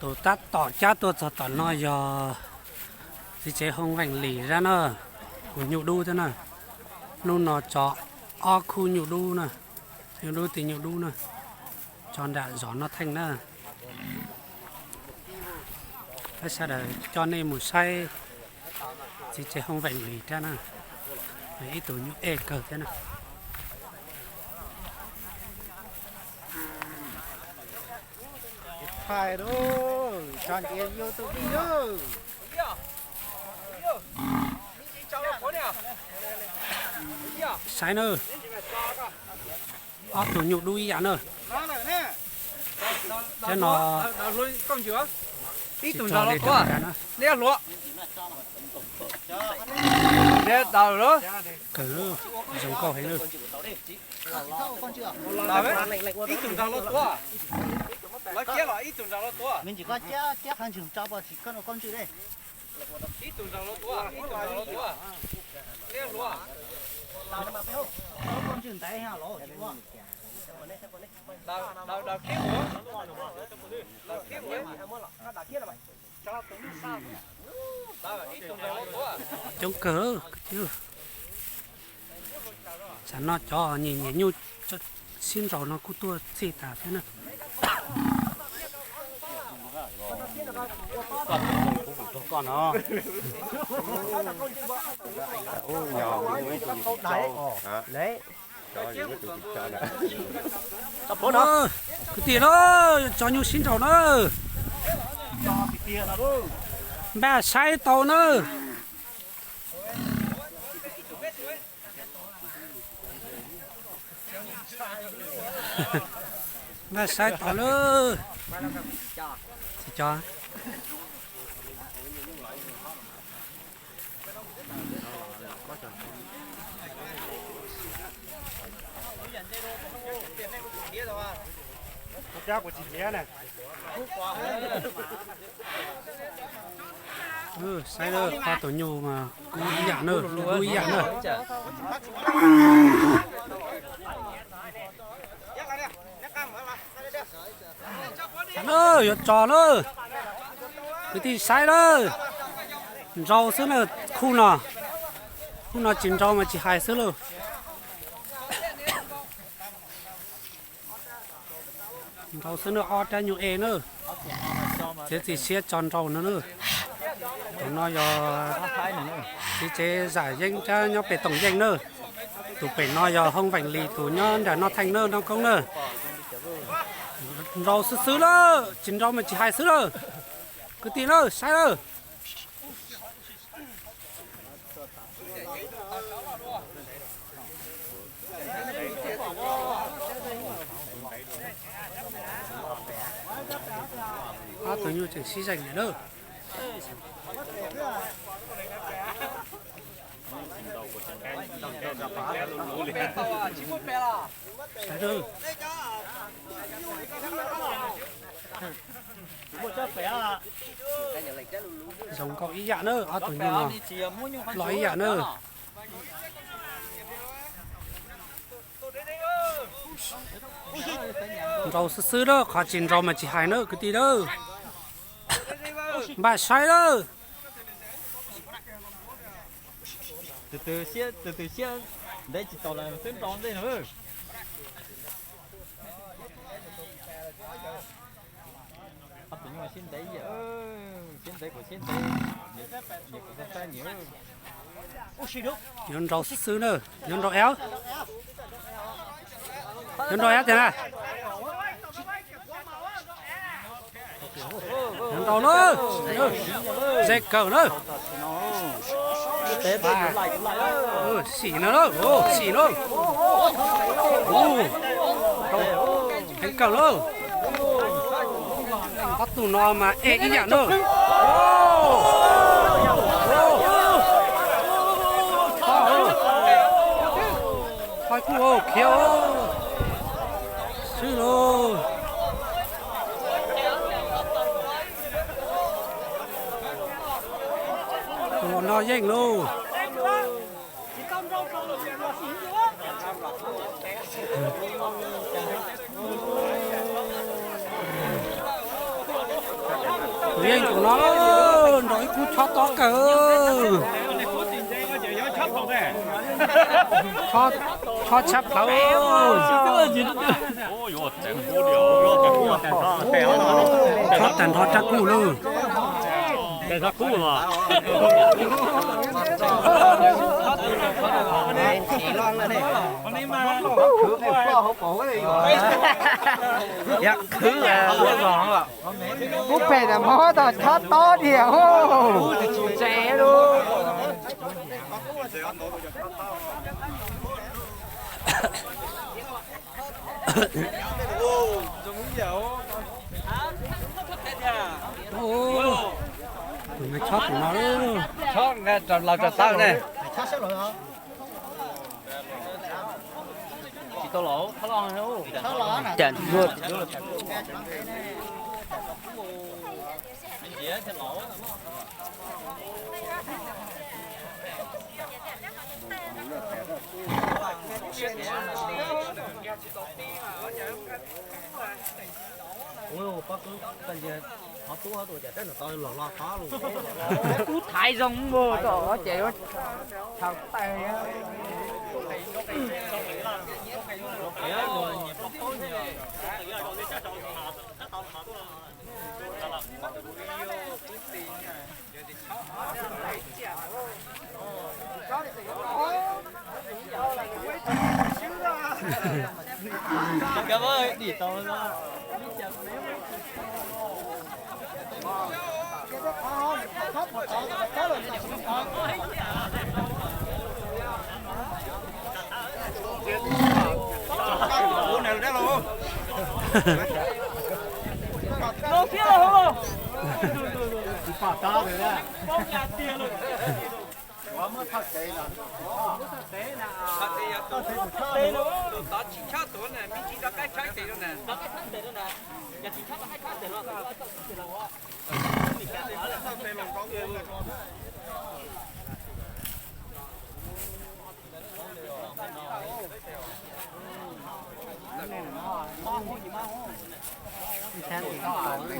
Tus tab tom cab tuaj txog tom no yog txiv tsev Hoo Veem Lis zab na, tus nyuj dub thiab na. Hnub no tso ob khub nyuj dub na, nyuj dub ti nyuj dub na, tso nram zos Noj Theej na. Peb sawv daws coj nej mus saib txiv tsev Hoo Veem Lis rab na, ib tug nyuj ej kawg thiab na. Saib na, ob tug nyuj dub ib yam na. Thiab no, ib tug nrog los tuav, neb hluav, neb daws, kawg zoo nkauj heev na. Ib tug nrog los tuav, lawv kiab los ib tug nrog los tuav. Ib tug nrog los tuav, ib tug nrog los tuav, neb hluav, daws, daws khiab mus, daws khiab mus. Coob kawg, tsam no cov nyiam nyiam nyuj sib nraus no kuj tuaj txhij tas thiab na. Kwv tij na, cov nyuj sib nraus na, npaj saib tau na. Npaj saib tau lawm. Saib lawm, ob tug nyuj mas kub ib yam na, kub ib yam na. Yuav tso lawm, kwv tij saib lawm. Nrau xwb na, khub no, khub no tsis nrau mas tsis hais xwb lauj. Nrau xwb na, ob rab nyuj ej na. Txiav txim siab tso nrau no na. Tus no yog txiv tsev Zam Yeeb rab nyob pem Toom Yeej na. Tus pem no yog Hoob Veem Lis tus nyob nram Noj Theej na, Noj Koob na. Nrau xwb xwb lawm, tsis nrau mas tsis hais xwb lawm. Kwv tij lawm, saib lawm. Ob tug nyuj tseem sib zeem lawm. Zoo nkauj ib yam na, ob tug nyuj no los ib yam na. Nrau xwb xwb lawm, qhov tsis nrau mas tsis hais na kwv tij lawm. Npaj saib lawm. Tus twg siab, tus twg siab ntev tsis tau los twb nrau ntej no. Ob tug nyuj siab ntev, siab ntev kuv siab ntev, nyias kuv saib saib nyias. Yuav nrau xwb xwb na, yuav nrau ev, yuav nrau ev tiag na. Yuav nrau na, ze kawg na. Xim no na, xim na. Heev kawg na. Ob tug no mas ej ib yam na. Qhov kuj khiav xwb lauj. Tus no yeej lauj. Yeej tus no nrog ib khub chob tob kawg. Chob tshab plaws. Chob tag nrho rab kub lauj. Yam khwv ua los. Kuv pem tas mob tas chob tob diam. Chob tus no, chob los rau taw ne. Tub thaiv zoo mus tom ces yuav thaum tawg.